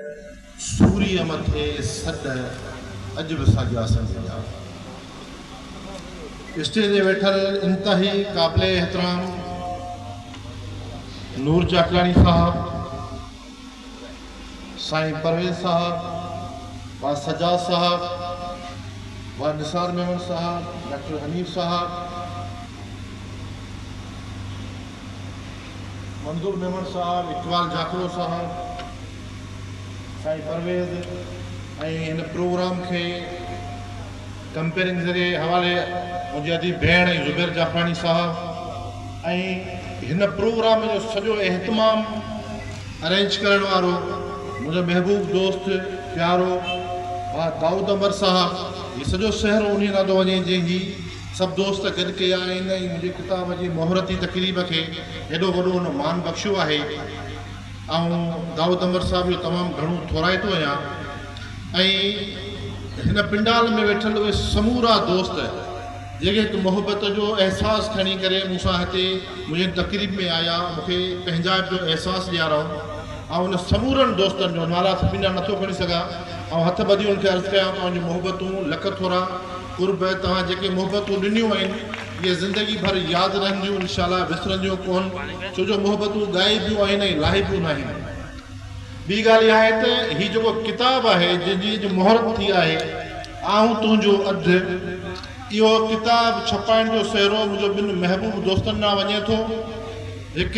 سوريء مٿي سڏ اڄ به ساڳيا سنگ جا. اسٽيج تي ويٺل انتهائي قابل احترام نور چاڪراڻي صاحب، سائين پرويز صاحب، ڀاء سجاد صاحب، ڀاء نثار ميمڻ صاحب، ڊاڪٽر حنيف صاحب، منظور ميمڻ صاحب، اقبال جاکرو صاحب، سائين پرويز ۽ هن پروگرام کي ڪمپيئرنگ ذريعي حوالي منهنجي ادي ڀيڻ ۽ زبير جعفراڻي صاحب ۽ هن پروگرام جو سڄو اهتمام ارينج ڪرڻ وارو منهنجو محبوب دوست پيارو ڀاء دائود امر صاحب هي سڄو سهرو انهي ڏانهن ٿو وڃي جنهن هي سڀ دوست گڏ ڪيا آهن ۽ منهنجي ڪتاب جي مهورتي تقريب کي هيڏو وڏو هن مان بخشيو آهي. آئون دائود انور صاحب جو تمام گهڻو ٿورائتو آهيان ۽ هن پنڊال ۾ ويٺل اهي سمورا دوست جيڪي هڪ محبت جو احساس کڻي ڪري مون سان هتي منهنجي هن تقريب ۾ آيا مون کي پنهنجائپ جو احساس ڏيارائون آئون انهن سمورن دوستن جو نالا سڀني جا نٿو کڻي سگهان آئون هٿ ٻڌي انهن کي عرض ڪيان توهان جون محبتون لک ٿورا قرب توهان جيڪي محبتون ڏنيون آهن اهي زندگي ڀر ياد رهنديون انشاء الله وسرنديون ڪون ڇو جو محبتون ڳائبيون آهن ۽ لاهبيون ناهن. ٻي ڳالهه اها آهي ته هي جيڪو ڪتاب آهي جنهن جي اڄ مهورت ٿي آهي آئون تنهنجو اڌ اهو ڪتاب ڇپائڻ جو سهرو منهنجو ٻن محبوب دوستن ڏانهن وڃي ٿو هڪ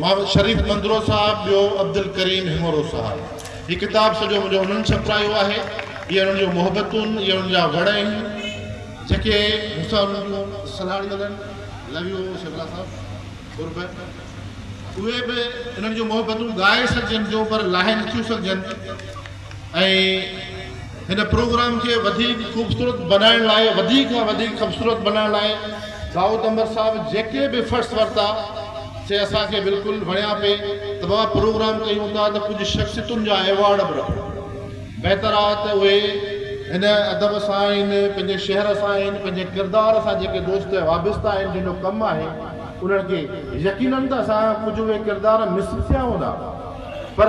محمد شريف منڌرو صاحب ٻيو عبدالڪريم هڱورو صاحب هي ڪتاب سڄو منهنجو انهن ڇپرايو آهي اهي انهن جون محبتون اهي انهن جا وڙ آهن. جيڪي مون سان انهن جون سلهاڙيل آهن، لو يو شبلا صاحب قرب، اهي به انهن جون محبتون ڳائي سگهجن ٿيون پر لاهي نٿيون سگهجن ۽ هن پروگرام کي وڌيڪ خوبصورت بنائڻ لاء وڌيڪ کان وڌيڪ خوبصورت بنائڻ لاء دائود انور صاحب جيڪي به افرٽس ورتا سي اسان کي بلڪل وڻيا پئي ته بابا پروگرام ڪيون ٿا ته ڪجهه شخصيتن جا ايوارڊ به رکو. بهتر آ ته اهي هن ادب سان آهن، پنهنجي شهر سان آهن، پنهنجي ڪردار سان جيڪي دوست وابسته آهن جن جو ڪم آهي انهن کي يقينن ته اسان ڪجهه اهي ڪردار مس به ٿيا هوندا پر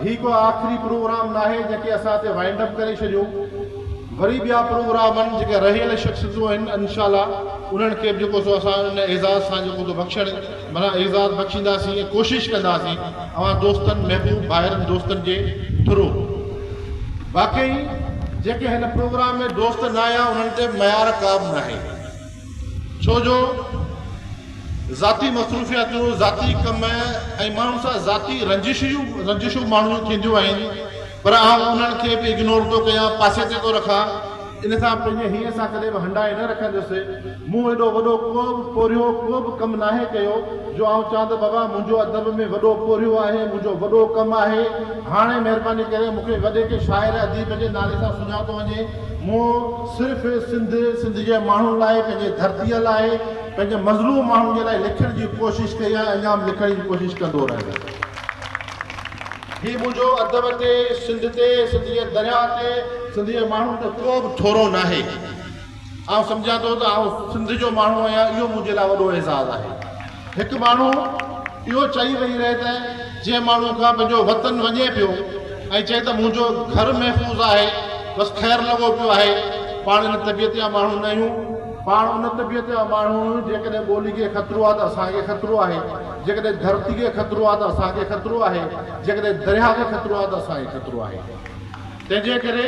هي ڪو آخري پروگرام ناهي جنهن کي اسان هتي وائنڊ اپ ڪري ڇڏيون وري ٻيا پروگرام آهن جيڪي رهيل شخصيتون آهن انشاء الله انهن کي به جيڪو سو اسان ان اعزاز سان جيڪو سو بخشڻ معنيٰ اعزاز بخشينداسين ۽ ڪوشش ڪنداسين اوهان دوستن محبوب ڀائرن دوستن جي ٿرو واقعي جيڪي هن پروگرام ۾ دوست نه آيا انهن تي ميار ڪا به ناهي ڇو جو ذاتي مصروفياتون ذاتي ڪم ۽ ماڻهن سان ذاتي رنجشون رنجشون ماڻهن جون ٿينديون آهن پر آئون انهن کي به اگنور ٿو ڪيان پاسي تي ٿو رکان ان سان پنهنجي هينئين سان ڪڏهن به هنڊائي نه رکندس. مون ايڏو وڏو ڪو به پورهيو، ڪو به ڪم ناهي ڪيو، جو آئون چوان ته بابا منهنجو ادب ۾ وڏو پورهيو آهي، منهنجو وڏو ڪم آهي، هاڻي مهرباني ڪري مون کي وڏي ڪنهن شاعر اديب جي نالي سان سڃاتو وڃي. مون صرف سنڌ، سنڌ جي ماڻهن لاء، پنهنجي ڌرتيء لاء، پنهنجي مظلوم ماڻهن جي لاء لکڻ جي ڪوشش ڪئي آهي، اڃا به لکڻ جي ڪوشش ڪندو رهندس. هي منهنجو ادب تي، سنڌ تي، سنڌ جي درياء تي، سنڌ جي ماڻهن تي ڪو به ٿورو ناهي. آئون سمجهان ٿو ته آئون سنڌ جو ماڻهو آهيان، اهو منهنجي لاء وڏو اعزاز آهي. هڪ ماڻهو اهو چئي ويهي رهي ته جنهن ماڻهو کان پنهنجو وطن وڃي پيو ۽ چئي ته منهنجو گهر محفوظ آهي، بس خير لڳو پيو آهي، پاڻ ان طبيعت جا ماڻهو نه آهيون. پاڻ ان طبيعت جا ماڻهو آهيون، جيڪڏهن ٻولي کي خطرو آهي ته اسان کي خطرو آهي. جيڪڏهن ڌرتي کي خطرو آهي ته اسان کي خطرو آهي، جيڪڏهن درياهه کي خطرو آهي ته اسان کي خطرو آهي. تنهن جي ڪري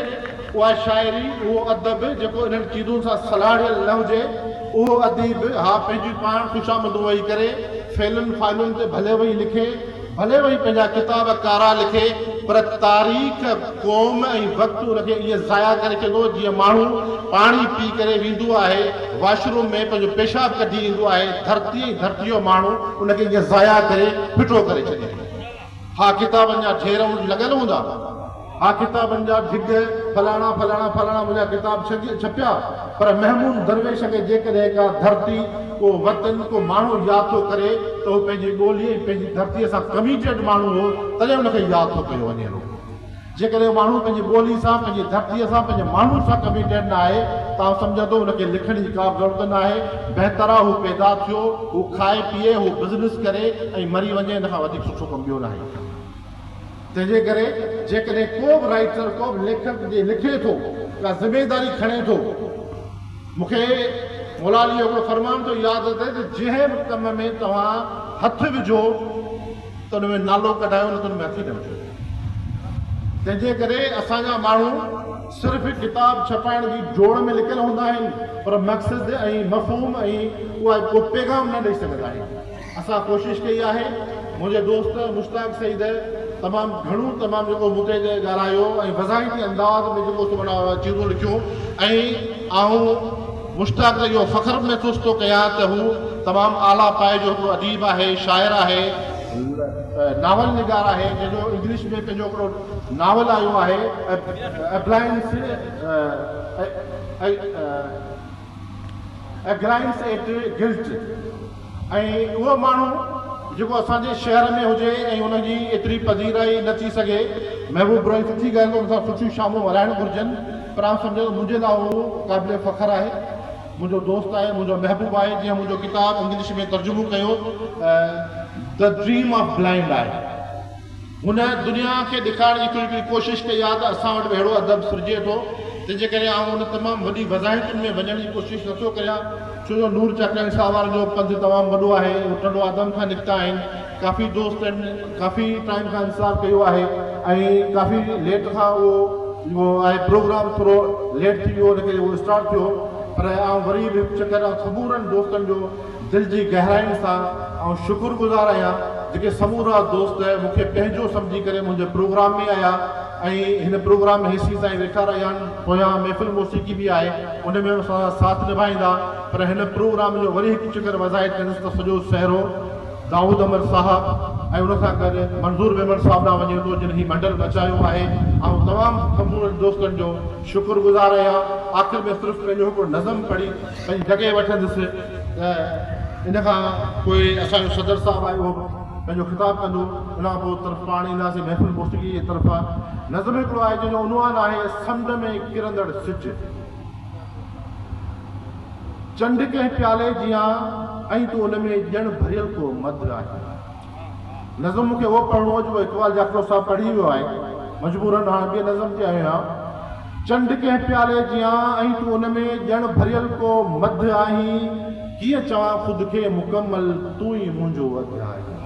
اها شاعري، اهو ادب جيڪو انهن چيزن سان سلهاڙيل نه هجي، اهو اديب ها پنهنجي پاڻ خوشامدون ويهي ڪري، فعلن فاعلن تي ڀلي ويهي لکي، ڀلي ويهي پنهنجا ڪتاب ڪارا لکي، پر تاريخ، قوم ۽ وقت ان کي ائين ضايع ڪري ڇڏيندو جيئن ماڻهو پاڻي پي ڪري ويندو آهي، واش روم ۾ پنهنجو پيشاب ڪڍي ايندو آهي، ڌرتي ۽ ڌرتي جو ماڻهو ان کي ائين ضايع ڪري ڦٽو ڪري ڇڏيندو. ها ڪتابن جا ڍير لڳل هوندا. ها ڪتابن جا ڍڳ فلاڻا فلاڻا فلاڻا منهنجا ڪتاب ڇپيا پر محمود درويش کي جيڪڏهن ڪا ڌرتي، ڪو وطن، ڪو ماڻهو ياد ٿو ڪري ته هو پنهنجي ٻولي ۽ پنهنجي ڌرتيء سان ڪميٽيڊ ماڻهو هو تڏهن ان کي ياد ٿو ڪيو وڃي. جيڪڏهن ماڻهو پنهنجي ٻولي سان، پنهنجي ڌرتيء سان، پنهنجي ماڻهن سان ڪميٽيڊ نه آهي ته آئون سمجهان ٿو ان کي لکڻ جي ڪا به ضرورت نه آهي. بهتر آهي هو پيدا ٿيو، هو کائي پيئي، هو بزنس ڪري ۽ مري وڃي ان کان وڌيڪ سٺو ڪم ٻيو ناهي. تنهن جي ڪري جيڪڏهن ڪو به رائيٽر، ڪو به ليکڪ جي لکي ٿو، ڪا ذميداري کڻي ٿو، مون کي مولا علي جو هڪڙو فرمان ٿو ياد اچي ته جنهن به ڪم ۾ توهان هٿ وجهو ته ان ۾ نالو ڪڍايو نه ته ان ۾ هٿ ئي نه وجهو. تنهن جي ڪري اسان جا ماڻهو صرف ڪتاب ڇپائڻ جي ڊوڙ ۾ لڪل هوندا آهن پر مقصد ۽ مفهوم ۽ اها ڪو پيغام نه ڏئي سگهندا آهن. اسان ڪوشش ڪئي آهي. منهنجي دوست مشتاق سعيد تمام گهڻو تمام جيڪو مون تي ڳالهايو ۽ وضاحتي انداز ۾ جيڪو سو معنيٰ چيزون لکيون ۽ آئون مشتاق تي اهو فخر به محسوس ٿو ڪيان ته هو تمام اعليٰ پائي جو هڪڙو اديب آهي، شاعر آهي، ناول نگار آهي جنهن جو انگلش ۾ پنهنجو هڪڙو ناول آيو آهي A Glance at Guilt ۽ اهو ماڻهو جيڪو اسان جي شهر ۾ هجي ۽ ان جي ايتري پذيرائي نه ٿي سگهي. محبوب بروهي سٺي ڳالهه ڪئي ان سان سٺيون شامون ملهائڻ گهرجن پر آئون سمجهان ٿو منهنجي لاء هو قابل فخر آهي. منهنجو دوست آهي، منهنجو محبوب آهي جنهن منهنجو ڪتاب انگلش ۾ ترجمو ڪيو The Dream of Blind آهي. هن دنيا کي ڏيکارڻ جي هڪڙي ڪوشش ڪئي آهي ته اسان وٽ به اهڙو ادب سرجي ٿو، تنهن جي ڪري آئون ان تمام وڏي وضاحتن ۾ وڃڻ جي ڪوشش نه ٿو ڪريان، ڇو جو نور چاڪراڻي صاحب وارن جو پنڌ تمام وڏو آهي، هو ٽنڊو آدم کان نڪتا آهن، ڪافي دوست آهن، ڪافي ٽائيم کان انتظار ڪيو آهي ۽ ڪافي ليٽ کان اهو جيڪو آهي پروگرام ٿورو ليٽ ٿي ويو ان ڪري اهو اسٽارٽ ٿيو پر آئون وري به هڪ چڪر سمورن دوستن جو دل جي گهراين سان آئون شڪر گذار آهيان جيڪي سمورا دوست مون کي پنهنجو سمجهي ڪري منهنجي پروگرام ۾ آيا ۽ هن پروگرام ۾ هيسين تائين ويٺا رهيا آهن پويان محفل موسيقي به آهي ان ۾ به اسان سان ساٿ نڀائيندا پر هن پروگرام جو وري هڪ چڪر وضاحت ڪندس ته سڄو سهرو دائود امر صاحب ۽ ان سان گڏ منظور ميمڻ صاحب ڏانهن وڃي ٿو جن هي منڊل مچايو آهي آئون تمام سمورن دوستن جو شڪر گذار آهيان آخر ۾ صرف پنهنجو هڪڙو نظم پڙهي پنهنجي جڳهه وٺندس ته ان کان پوء اسان جو صدر صاحب آهي اهو به پنهنجو خطاب ڪندو ان کان پوء طرف پاڻ اينداسين محفل موسيقي جي طرفان نظم هڪڙو آهي جنهن جو عنوان آهي سمنڊ ۾ ڪرندڙ سج چنڊ ڪنهن پيالي جيان ۽ تون ان ۾ ڄڻ ڀريل ڪو مڌ آهين. نظم مون کي اهو پڙهڻو هو جيڪو اقبال جاکرو صاحب پڙهي ويو آهي. مجبورن هاڻ ٻئي نظم تي آيو آهيان. چنڊ ڪنهن پيالي جيان ۽ تون ان ۾ ڄڻ ڀريل ڪو مڌ آهين. ڪيئن چوان خود کي مڪمل تون ئي منهنجو اڌ آهين.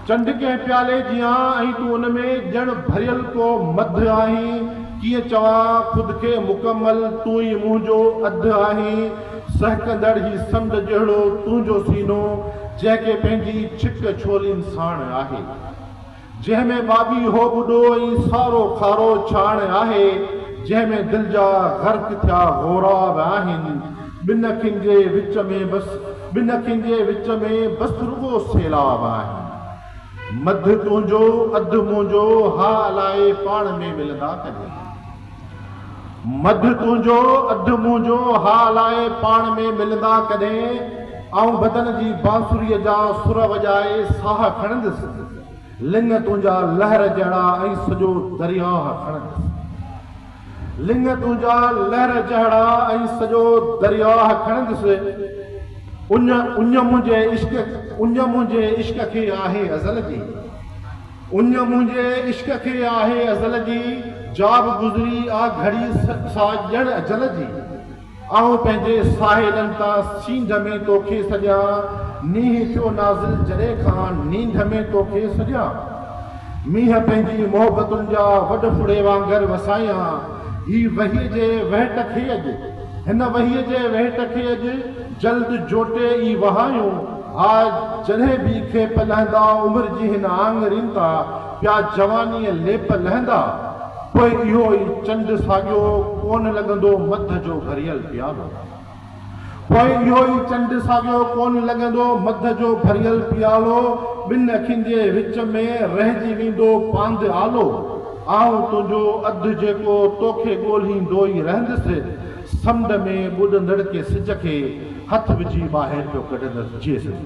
چنڊ ڪنهن پيالي جيان ۽ تون ان ۾ ڄڻ ڀريل ڪو مڌ آهين. ڪيئن چوان خود کي مڪمل تون ئي منهنجو اڌ آهين. سهڪندڙ هي سمنڊ جهڙو تنهنجو سينو، جنهن کي پنهنجي ڇڪ ڇولين ساڻ آهي. جنهن ۾ ٻاٻيهو ٻڏو ۽ سارو کارو ڇاڻ آهي. جنهن ۾ دل جا غرق ٿيا غوراب آهن. ٻن اکين جي وچ ۾ بس ٻن اکين جي وچ ۾ بس رڳو سيلاب آهن. مڌ تنهنجو اڌ منهنجو ها الائي پاڻ ۾ ملندا ڪڏهن. مڌ تنهنجو اڌ منهنجو ها الائي پاڻ ۾ ملندا ڪڏهن. آئون بدن جي بانسريء جا سر وڄائي ساهه کڻندس. لڱ تنهنجا لهر جهڙا ۽ سڄو درياهه کڻندس. لڱ تنهنجا لهر جهڙا ۽ سڄو درياهه کڻندس. اڃ اڃ منهنجي عشق اڃ منهنجي عشق کي آهي ازل جي. اڃ منهنجي عشق کي آهي ازل جي. جا به گذري آ گهڙي سا ڄڻ اجل جي. آئون پنهنجي ساهيلن تان سينڍ ۾ توکي سڏيان، نينهن ٿيو نازل جڏهن کان نينڍ ۾ توکي سڏيان. مينهن پنهنجي محبتن جا وڏ ڦڙي وانگر وسايان، هي وهيء جي وهٽ کي اڄ، هن وهيء جي وهٽ کي اڄ جلد جوٽي ئي وهايون. ها جڏهن به کيپ لهندا عمر جي هن آڱرين تان پيا جوانيء ليپ لهندا. پوء اهو ئي چنڊ ساڳيو ڪونه لڳندو مڌ جو ڀريل پيالو. پوء اهو ئي چنڊ ساڳيو ڪونه لڳندو مڌ جو ڀريل پيالو. ٻن اکين جي وچ ۾ رهجي ويندو پاند آلو. آئون تنهنجو اڌ جيڪو توکي ڳولهيندو ئي رهندس. سمنڊ ۾ ٻڏندڙ ڪي سج کي هٿ وجهي ٻاهر پيو ڪڍندس. جي سنڌ.